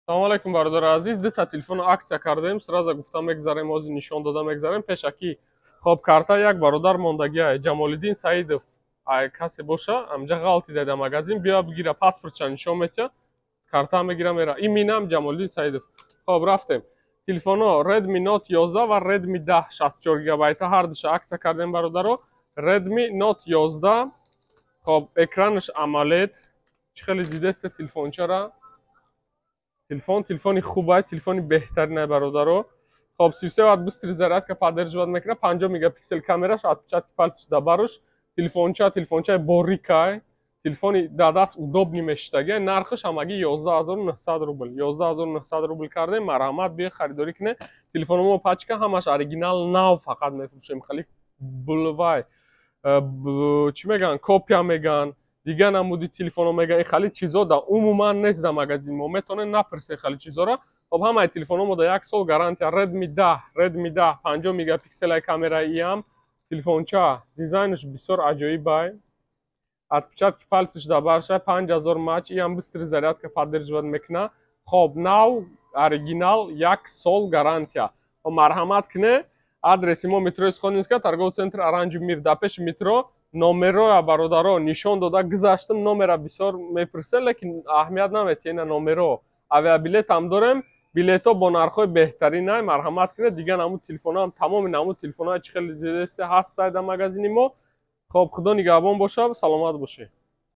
Салому алайкум, бародари азиз. Дута телефоно акция кардем, сразу гуфта мегзарем, ҳозир нишон дода мегзарем пешакӣ. Хоб, карта як бародар мондагиай, Ҷамолиддин Саидов. Ай касе боша, амҷа ғалти да магазин биё бигира, паспортша нишон метия, карта мегира, мера. Иминам Ҷамолиддин Саидов. Хоб, рафтем. Телефоно Redmi Note 11 ва Redmi 10 64 гигабайта, ҳардуша акция кардем, бародаро. Redmi Note 11, хоб, экранаш AMOLED, чӣ хеле дидесте телефончара. Телефон телефони хубай, телефони беҳтаринай, бародаро. Хоб, 33 ватт быстрый зарядка поддерживать мекунад, 50 мегапиксел камераш, отпечатки пальцаш да баруш. Телефонча телефончаи борикай, телефони дар даст удобный мешитагӣ. Нархаш ҳамагӣ 11 900 рубл, 11 900 рубл кардем. Марҳамат, биё, харидорӣ кунед. Телефони мо пачка ҳамаш оригинал, нав фақат мефурӯшем. Хали булвай чӣ мегӯянд, копия мегӯянд, дигар намуди телефоно мегӯянд, ин хали чизо да умуман нест дар магазин мо, метавонед напурсед хали чизоро. Хоб, ҳамаи телефоно мо да як сол гарантия. Redmi 10, Redmi 10, 50 мегапикселаи камераи иам. Телефонча дизайнаш бисёр аҷоибай, отпечатки пальцаш дар барша, 5000 мАч, иам быстрый зарядка поддерживать мекунад. Хоб, нав, оригинал, як сол гарантия. Марҳамат кунед. Адреси мо: метрои Сухонинска, торговый центр Оранжи Мир, дар пеши метро. Номероя, бародаро, нишон дода гузаштам. Номера бисёр мепурсед, лекин аҳамият наметиҳед. Ина номеро. Авиабилетам дорем, билетҳо бо нархҳои беҳтаринай. Марҳамат кунед. Дигар намуд телефонҳоам, тамоми намуд телефонҳои, чӣ хеле дидесе, ҳастай дар магазини мо. Хоб, Худо нигаҳбон бошад, саломат бошед.